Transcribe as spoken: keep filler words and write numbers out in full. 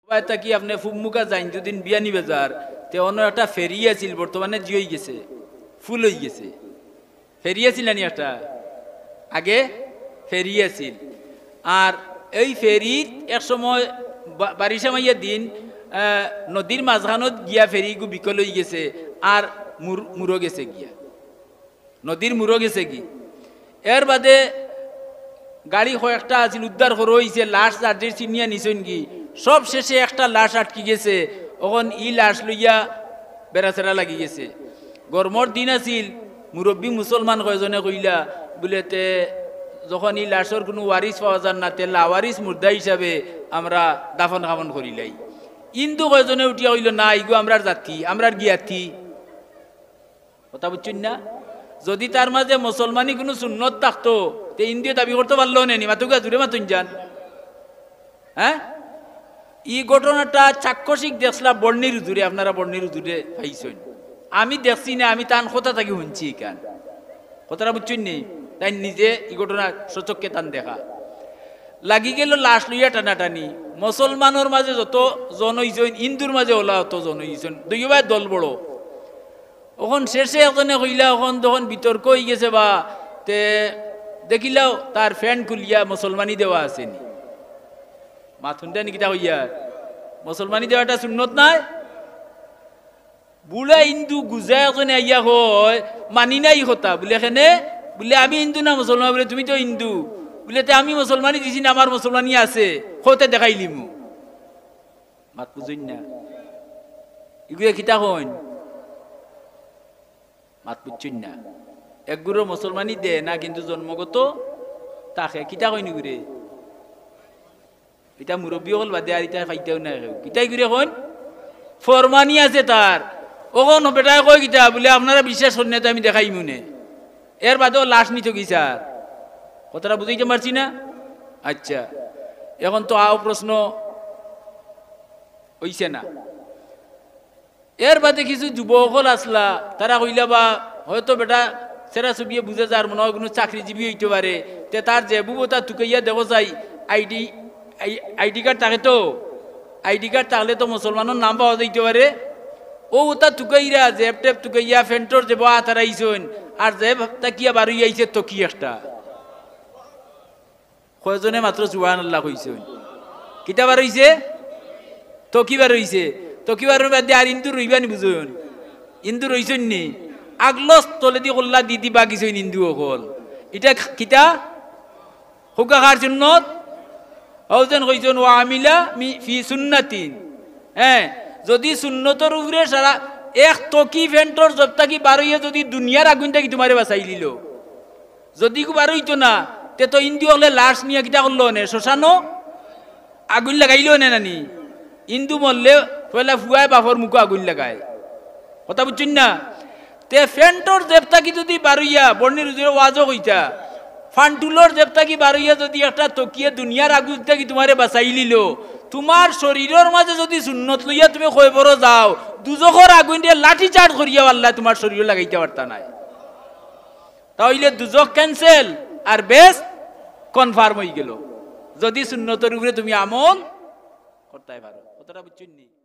বায় থাকি আপনে ফুমুকা যাইন যুদিন বিয়ানীবাজার, তে অনো একটা ফেরি আছিল, বর্তমানে জি অইগেছে, ফুল অইগেছে। ফেরি আছিল নানি একটা? আগে ফেরি আছিল। আর এই ফেরিত এক সময় বা-, বারিশা মাইয়া দিন, আহ, নদীর মাঝখানত গিয়া ফেরিগু বিকল অইগেছে, আর মুর-, মুরো গেছে গিয়া। নদীর মুরো গেছে গি। এর বাদে গাড়ি কয়েকটা আছিল, উদ্ধার করা অইছে, লাশ যার যার চিনিয়া নিছইন গি। সব শেষে একটা লাশ আটকি গেছে, অখন ই লাশ লইয়া বেড়াছেড়া লাগি গেছে। গরমর দিন আছিল, মুরব্বী মুসলমান কয়জনে কইলা, বুলে, "তে যখন ই লাশর কুনু ওয়ারিস পাওয়া যার না, তে লাওয়ারিস মুর্দা হিসাবে আমরা দাফন কাফন করিলাই।" হিন্দু কয়জনে উঠিয়া কইল, "না, ইগু আমরার জাতি, আমরার জ্ঞাতি।" কথা বুঝছইন না? যদি তার মাঝে মুসলমানি কুনু সুন্নত থাকতো, তে হিন্দুয়ে দাবি করতো পারলো নে নি? মাতুকা জুরে মাতুন যান। হ্যাঁ, ই ঘটনাটা চাক্ষুষিক দেখছলা বর্ণির হুজুরে, আপনারা বর্ণির হুজুরে পাইছইন। আমি দেখছি না, আমি তান কথা থাকি হুনছি ইখান। কথাটা বুঝছইন নি? তাইন নিজে ই ঘটনা স্বচক্ষে তান দেখা। লাগি গেল লাশ লইয়া টানাটানি। মুসলমানর মাঝে যত জন অইছইন, হিন্দুর মাঝে অলা অত জন অইছইন। দুইও বায় দল বড়। অখন শেষে একজনে কইলা, অখন যখন বিতর্ক অইগেছে বা, তে দেখিলাও তার প্যান্ট খুলিয়া মুসলমানি দেওয়া আছে নি। মাতুন যান নি কিতা কইয়ার? মুসলমানি দেওয়াটা সুন্নত নায়? বুড়া হিন্দু গুজা একজনে আইয়া কয়, "মানি না ই কথা।" বুলে, "কেনে?" বুলে, "আমি হিন্দু না মুসলমান?" বুলে, "তুমি তো হিন্দু।" বুলে, "তে আমি মুসলমানি দিছি না, আমার মুসলমানি আছে, কওতে দেখাইলিমু।" মাত বুঝইন না। ইগুয়ে কিতা কইন? মাত বুঝছইন না। একগুরে মুসলমানি দেয় না, কিন্তু জন্মগত থাকে। কিতা কইন ইগুরে? ইতা মুরব্বি অকল বাদে আর ইতা পাইতাও না কেউ। কিতা ইগুরে কইন? ফরমানি আছে তার। অখন বেটায় কয় কিতা? বুলে, "আপনারা বিশ্বাস করইন না, তে আমি দেখাইমু নে।" এর বাদেও লাশ নিতো গি স্যার? কথাটা বুঝাইতে পারছি না? আচ্ছা, অখন তো আও প্রশ্ন অইছে না। এর বাদে কিছু যুবক অকল আছলা, তারা কইলা বা হয়তো বেটা চেরা ছবিয়ে বুঝা যার, মনে অয় কুনু চাকরিজীবী অইতো পারে। তে তার জেবু অতা তুকাইয়া দেখো চাই, আইডি, আই-, আইডি কার্ড থাকে তো, আইডি কার্ড থাকলে তো মুসলমানর নাম পাওয়া যাইতো পারে। অউ অতা তুকাইরা, জেব টেব তুকাইয়া, প্যান্টর জেবো আত হারাইছইন, আর জেব থাকিয়া বারইয়া আইছে তকি একটা। কয়জনে মাত্র সুবহানাল্লাহ কইছইন? কিতা বারইছে? তকি বারইছে। তকি বারর বাদে আর হিন্দু রইবা নি বুঝইন? হিন্দু রইছইন নি? আগলস তলেদি কল্লা দি দি বাগিছইন হিন্দু অকল। ইটা কিতা? কউক্কা কার সুন্নত? অউ যেন কইছইন, "ওয়া আমিলা মি-, ফি সুন্নাতিন।" হ্যাঁ, যদি সুন্নতর উপরে সারা এক তকি প্যান্টর জেব থাকি বারইয়া যদি দুনিয়ার আগুইন থাকি তুমারে বাচাইলিলো, যদি ইগু বারইতো না, তে তো হিন্দু অকলে লাশ নিয়া কিতা করলো অনে? শ্মশানো আগুইন লাগাইলো অনে নানি? হিন্দু মরলে পয়লা ফুয়ায় বাপর মুখো আগুইন লাগায়। কথা বুঝছইন না? তে প্যান্টর জেব থাকি যদি বারইয়া, বর্ণির হুজুরে ওয়াজও কইতা, ফান্টুলর জেব থাকি বারইয়া যদি একটা তকিয়ে দুনিয়ার আগুইন থাকি তুমারে বাচাইলিলো, তুমার শরীরর মাঝে যদি সুন্নত লইয়া তুমি কয়বরো যাও, দুজখর আগুইনরে লাঠি চার্জ করিয়াও আল্লায় তুমার শরীরো লাগাইতা পারতা নায়। তা অইলে দুজখ cancel আর বেহেস্ত confirm অইগেলো, যদি সুন্নতর উপরে তুমি আমল করতায় পারো। কথাটা বুঝছইন নি?